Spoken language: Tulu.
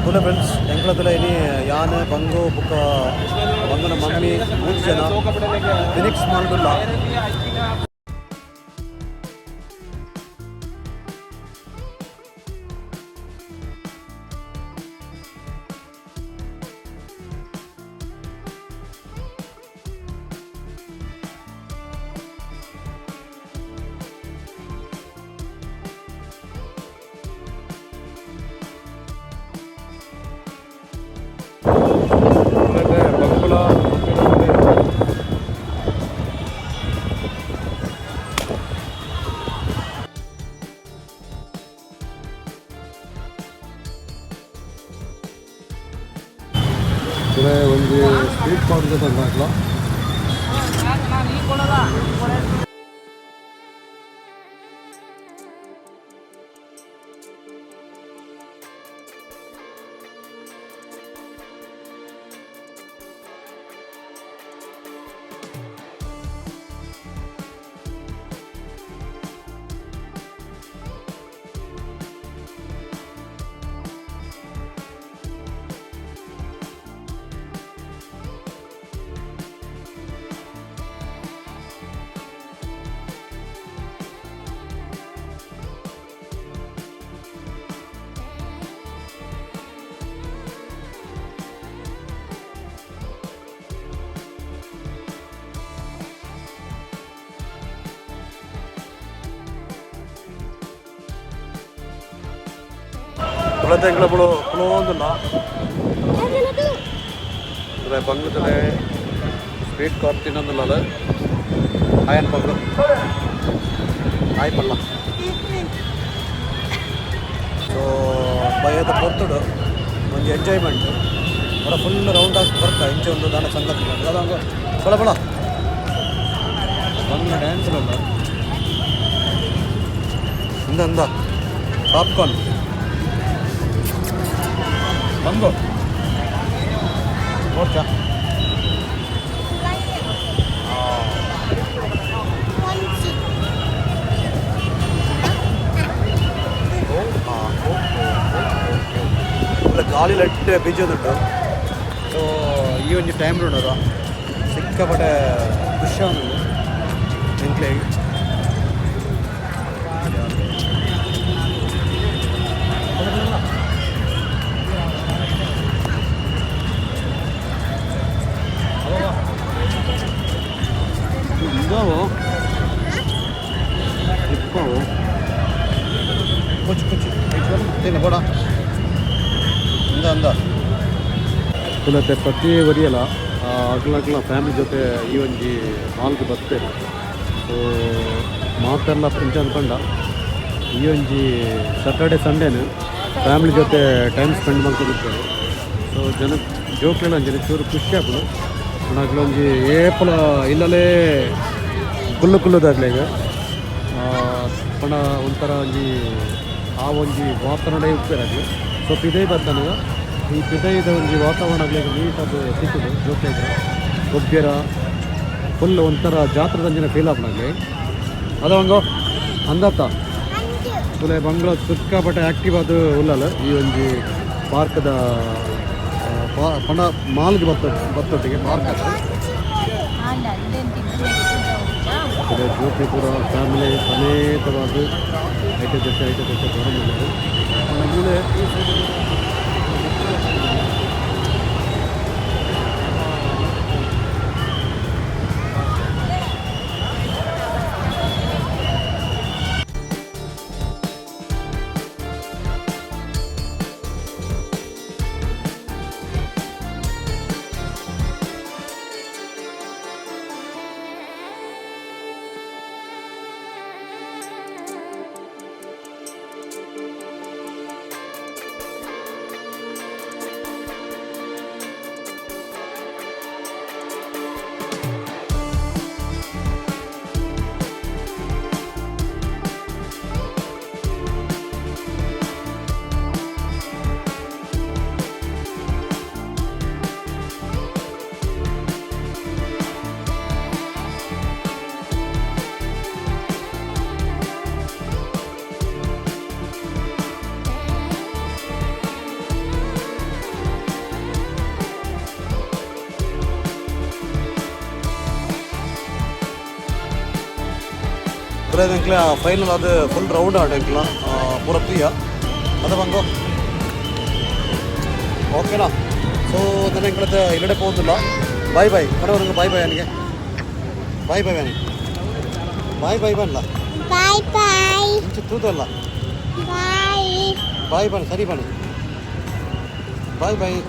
ತುಲೆ ಫ್ರೆಂಡ್ಸ್, ಎಂಕ್ಲ ತುಲೆ ಇನಿ ಯಾನೆ ಬಂಗು ಬುಕ್ಕ ಬಂಗನ ಮಮ್ಮಿ ಮೂಜಿ ಜನ ಫಿನಿಕ್ಸ್ ಮಾಲ್ಡುಲ್ಲ. ಬಂಗುಲ. ಒಂಜಿ ಸ್ವೀಟ್ ಕಾರ್ನ್ ಜೊತೆ ಹಾಕ್ಲ. ತುಳತೆಂಗ್ಲ ಬುಳು ಕುಲೋಂದುಲ್ಲ ತುಲೆ ಬಂಗು ತುಲೆ ಸ್ವೀಟ್ ಕಾರ್ನ್ ತಿನ್ನೊಂದುಲ್ಲ. ಆಯನ್ ಬಂಗು ಆಯ್ ಪಲ್ಲ. ಸೊ ಬಯ್ಯದ ಪೊರ್ತುಡು ಒಂಜಿ ಎಂಜಾಯ್ಮೆಂಟ್ ಒರ ಫುಲ್ ರೌಂಡ್ ಆಗಿ ಬರ್ತಾ ಇಂಚೆ ಒಂದು ದಾನ ಸಂಗತಿ ಅದು ಬಳ ಬಳ ಬಂಗ್ಲ ಡ್ಯಾನ್ಸ್ ಅಲ್ಲ. ಇಂದ ಇಂದ ಪಾಪ್ಕಾರ್ನ್ ಬಂಗು ನೋಡ್ಚಾ. ಗಾಳಿ ಲಟ್ಟೆ ಬೀಜದುಂಟು. ಸೊ ಈ ಒಂಜಿ ಟೈಮ್ ಉಂಡು, ಸಿಕ್ಕಾಪಟ್ಟೆ ಖುಷಿ ಆಗುಂಡು ಎಂಕ್ಲೆಗ್. ಇಂದಾವು ಇಪ್ಪವು ಕುಚ್ ಕುಚ್ ತಿನ್ನ ಬೋಡ ಇಂದ ಅಂದ. ತುಲತೆ ಪ್ರತಿ ಒರಿಯಲ ಅಗ್ಲ ಅಗ್ಲ ಫ್ಯಾಮಿಲಿ ಜೊತೆ ಈ ಒಂಜಿ ಮಾಲ್ಗ್ ಬರ್ತೇನೆ. ಸೊ ಮಾತೆಲ್ಲ ಇಂಚ ಅನ್ಕೊಂಡ ಈ ಒಂಜಿ ಸ್ಯಾಟರ್ಡೆ ಸಂಡೇನು ಫ್ಯಾಮಿಲಿ ಜೊತೆ ಟೈಮ್ ಸ್ಪೆಂಡ್ ಮಾಡ್ಕೊಂಡಿರ್ತಾರೆ. ಸೊ ಜನ ಜೋಕ್ಲೆನ ಅಂಚನೆ ಚೂರು ಖುಷಿ ಆಪುಂಡು. ಅಗ್ಲೊಂಜಿ ಏಪಲ ಇಲ್ಲಲೇ ಕುಲ್ಲು ಕುಲ್ಲುದಾಗ್ಲೆ ಈಗ ಪಂಡ ಒಂಥರ ಒಂಜಿ ಆ ಒಂಜಿ ವಾತಾವರಣ ಉಪ್ಪೇರಾಗ್ಲಿ. ಸೊ ಪಿದೈ ಬತ್ತನಗ ಈ ಪಿದೈದ ಒಂಜಿ ವಾತಾವರಣ ಆಗ್ಲಿಕ್ಕೆ ನೀಟಾದ ಸಿಕ್ಕುದು. ಜೋಕ್ಲೆಗ್ ಗೊಬ್ಬ್ಯರ ಫುಲ್ ಒಂಥರ ಜಾತ್ರೆದಂಚಿನ ಫೀಲ್ ಆಪುಂಡಾಗ್ಲಿ. ಅದ ಒಂದು ಅಂದತ್ತ ತುಲೆ ಬಂಗ್ಲ ಸಿಕ್ಕಾಪಟ್ಟೆ ಆ್ಯಕ್ಟಿವ್ ಅದು ಉಲ್ಲಲ್ಲ. ಈ ಒಂಜಿ ಪಾರ್ಕ್ದ ಪಂಡ ಮಾಲ್ಗೆ ಬತ್ತ ಬತ್ತೊಟ್ಟಿಗೆ ಪಾರ್ಕ್ ಅದು ಜೋಕ್ಲು ಪೂರ ಫ್ಯಾಮಿಲಿ ಸಮೇತವಾದ ಐಟೆ ಜೊತೆ ಐಟೆ ಜೊತೆ ಬರೋದು. ಮೂಲೆ ಈ ಸೈಡ್. ಎಂಕ್ಲ ಫೈನಲ್ ಅದು ಫುಲ್ ರೌಂಡ್ ಆಂಡ್ ಎಂಕ್ಲ ಪೂರ ತೂಯ ಅದ ಬಂಗೋ. ಓಕೆನಾ? ಸೊ ನನ್ನ ಎಂಕ್ಲದ ಇಲ್ಲಡೆ ಪೋದಿಲ್ಲ. ಬಾಯ್ ಬಾಯ್ ಬಡವರಂಗ. ಬಾಯ್ ಬಾಯ್ ಅನಿಗೆ. ಬಾಯ್ ಬಾಯ್ ಅನಿ. ಬಾಯ್ ಬಾಯ್ ಬನ್ಲ. Bye bye. ಇಂಚ ತೂದಲ್ಲ. ಬಾಯ್. ಬಾಯ್ ಬನ್ನಿ. ಸರಿ ಬನ್ನಿ. Bye boy.